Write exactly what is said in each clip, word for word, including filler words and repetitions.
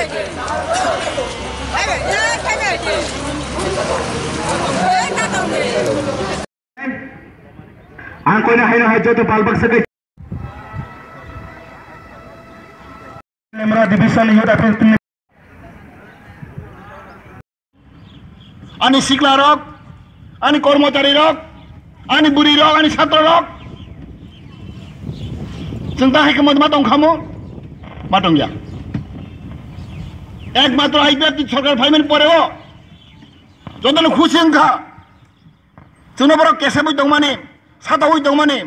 Ang koina haino hai joto palbak sakai. Lemra Division Youth Appeal Committee. Ani sikla rok, ani kormochari rok, ani buri rok, ani satro rok. Chwng ta hai khe ma tong khamo? Ma tong ya. Ekmatro I P F T sorkar phaimani pore o jotono khusi wngkha. Chwngno borok kesebwi tongmani, sataui tongmani,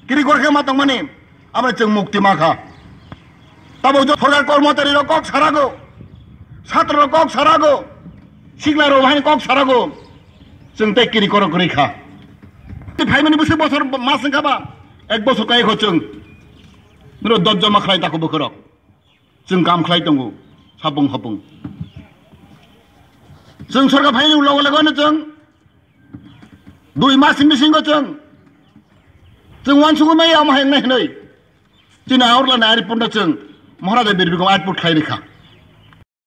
kiri gorkhe ma tongmani, abo chwng mukti ma kha. Tabuk jo sorkar kormochari rok kok sarago, satro rok kok sarago, sikla rok hai kok sarago, chwng tei kiri korok kwrwi kha. Tei phaimani bwswk bosor mas wngkha ba, ek bosor kai kho chwng. Nuro dot joma khlai tako bwkhorok. Chwng kam khlai tongo, sapung hapung. Chwng sorkar phaini logo logo no chwng dui mas bisingo chwng, chwng uansukgwi maya omo hai wngnai hinwi. Chini aorlani airport no chwng Maharaja Bir Bikram airport khlai rikha.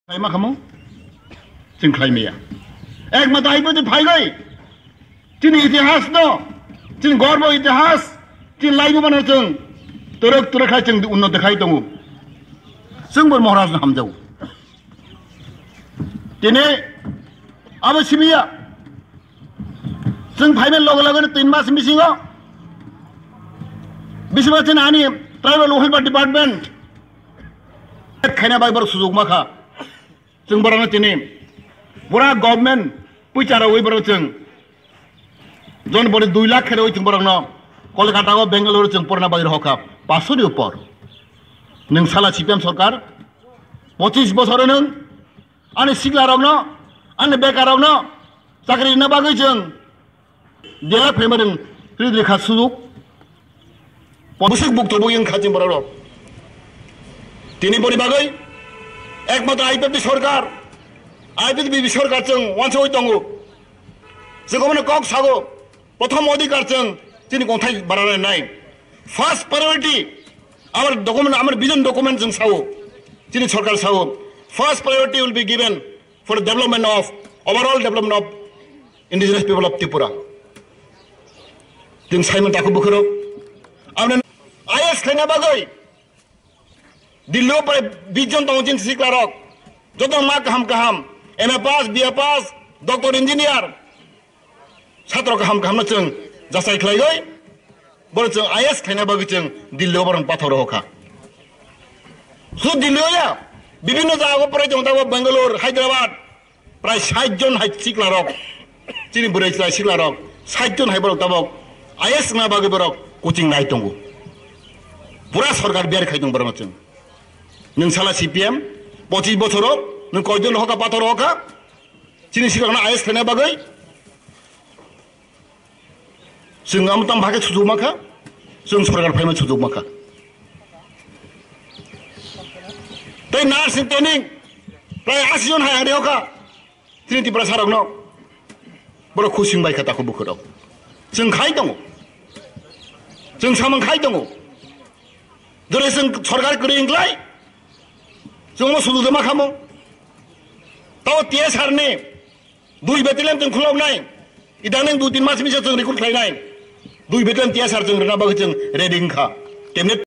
Khlai ma khamo? Chwng khlai maya. Ekmatro airport phaigwi. Chini itihas no, chini gorbo itihas, chini laibuma no chwng twrwk twrwk khai chwng unnoti khai tongo. Chwng bo Maharaj no hamjago. Tini abo sibiya. Chwng phaimani loge loge no tin mas bisingo bisima chini ani tribal welfare department khaina bai borok sujuk ma kha. Chwng borokno tini pura government puicha rogwi borok chwng jon body dui lakh khe rogwi chwng borokno Kolkata o Bengaluru chwng porna bagwi rohor kha paanch sho ni upor. Nwng sala C P M sorkar pochis bosor nwng ani sikla rokno, ani bekar rokno chakri rina bagwi chwng Dela phaima rwng rwdi kha sujuk. Bwswk bukthobwi wng kha chini borok rok. Tini boni bagwi ekmatro I P F T sorkar, I P F T B J P sorkar chwng uansugwi tongo. Chwng omono kok sago, prothom odhikar chwng chini kongthai barana nai. First priority, our document, our vision document chwng sao, chini sorkar sao. First priority will be given for the development of, overall development of indigenous people of Tripura. Chwng saimon takhuk bukhurok. Aboni I A S khlaina bagwi Delhi o prai bish jon tongo chini sikla rok. Joto ma kaham kaham, M A pass, B A pass, doctor, engineer. Satro kaham kaham no chwng jasai khlaiwi, borok chwng I A S khlaina bagwi chwng Delhi o borok pathor rohor kha. Sud Delhi o ya, bibhinno jaga o porai tongo, tabuk Bangalore, Hyderabad, prai sait jon hai sikla rok, chini bwrwi chwrai sikla rok, sait jon hai borok tabuk I A S wngna bagwi borok coaching nai tongo. Pura sorkar biyar khai tongo borok no chwng. Nwng sala C P M, pochis bosoro nwng koijon rohor kha, pathor rohor kha, chini sikla rok no I A S khlaina bagwi. Chwng amo tamo bahai khe sujuk ma kha, chwng sorkar phaima sujuk ma kha. Tei nursing training prai asi jon hai ang reo kha, chini Tiprasa rokno. Borok khusing bai kha takhuk bukhurok. Chwng khai tongo. Chwng samung khai tongo. Jore chwng sorkar kwrwi wngklai, chwng omo sujuk ma khamo. Tao T S R ni dui battalion chwng khuloknai. Idang nang dui tin mas misa chwng recruit khlainai. Dui battalion T S R chwng rwna bagwi chwng ready wngkha. Temne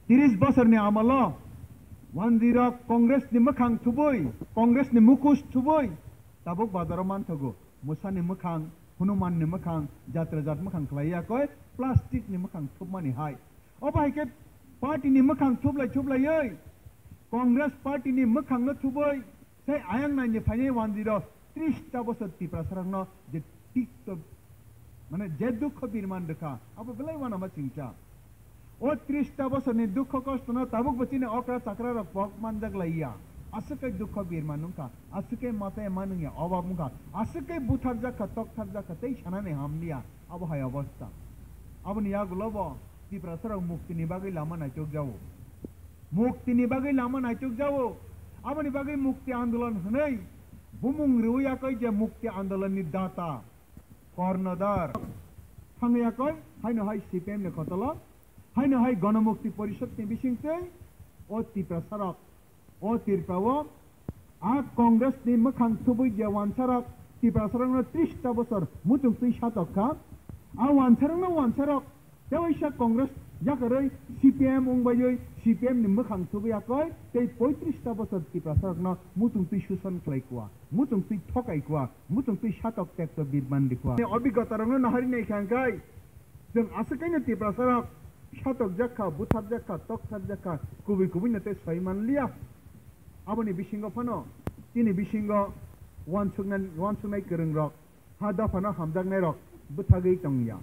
Tiris bosorni amolo wanjwirok Congressni mwkhang thubui, Congressni mukush thubui tabuk bazaro manthogo. Musani mwkhang, Hanumanni mwkhang, jat rajat mwkhang khlai yakoi, plasticni mwkhang thupmani hai. Obo hai khe partyni mwkhang thuplai thuplaiwi Congress partyni mwkhangno thubui, sai ayang naini phainai wanjwirok tris ta bosor Tiprasarokno je tikto, mane je dukho birman rwkha, abo belai uanama chingcha. O tris ta bosorni dukho kostono tabukbo chini okra chakrarok pok manjak laiya. Aswk khe dukho birman wngkha, aswk khe machaya manwngya obab wngkha, aswk khe butharjak kha, toktharjak kha, tei sanani hamliya. Abo hai obostha. Aboni yagulobo Tiprasarok muktini bagwi lama naichukjao. Muktini bagwi lama naichukjao. Aboni bagwi mukti andolon hwnwi bumung rwui yakoi je mukti andolonni data, kornodar thangwi yakoi, haino hai C P M ni khotolo, haino hai Gonomukti Porishodni bisingtwi o Tiprasarok O Tripura o a Congress ni mwkhang thubui je wansarok Tiprasarokno tris ta bosor muchung twi satok kha. A wansarokno wansarok tewaisa Congress yakarwi C P M wngbaiywi C P M ni mwkhang thubui yakoi tei poitris ta bosor Tiprasarokno muchung twi suson khlai kua, muchung twi thokai kua, muchung twi satok tekto birman di kua. Obigota rokno nahari nai kha hwnkhe, chwng aswk kaino Tiprasarok satokjak kha, butharjak kha, tokthakjak kha, kubui kubui no tei soi manliya. Aboni bisingo phano chini bisingo wansuknani, wansuknai kwrwngrok, ha dophano hamjaknairok bwthagwi tongya.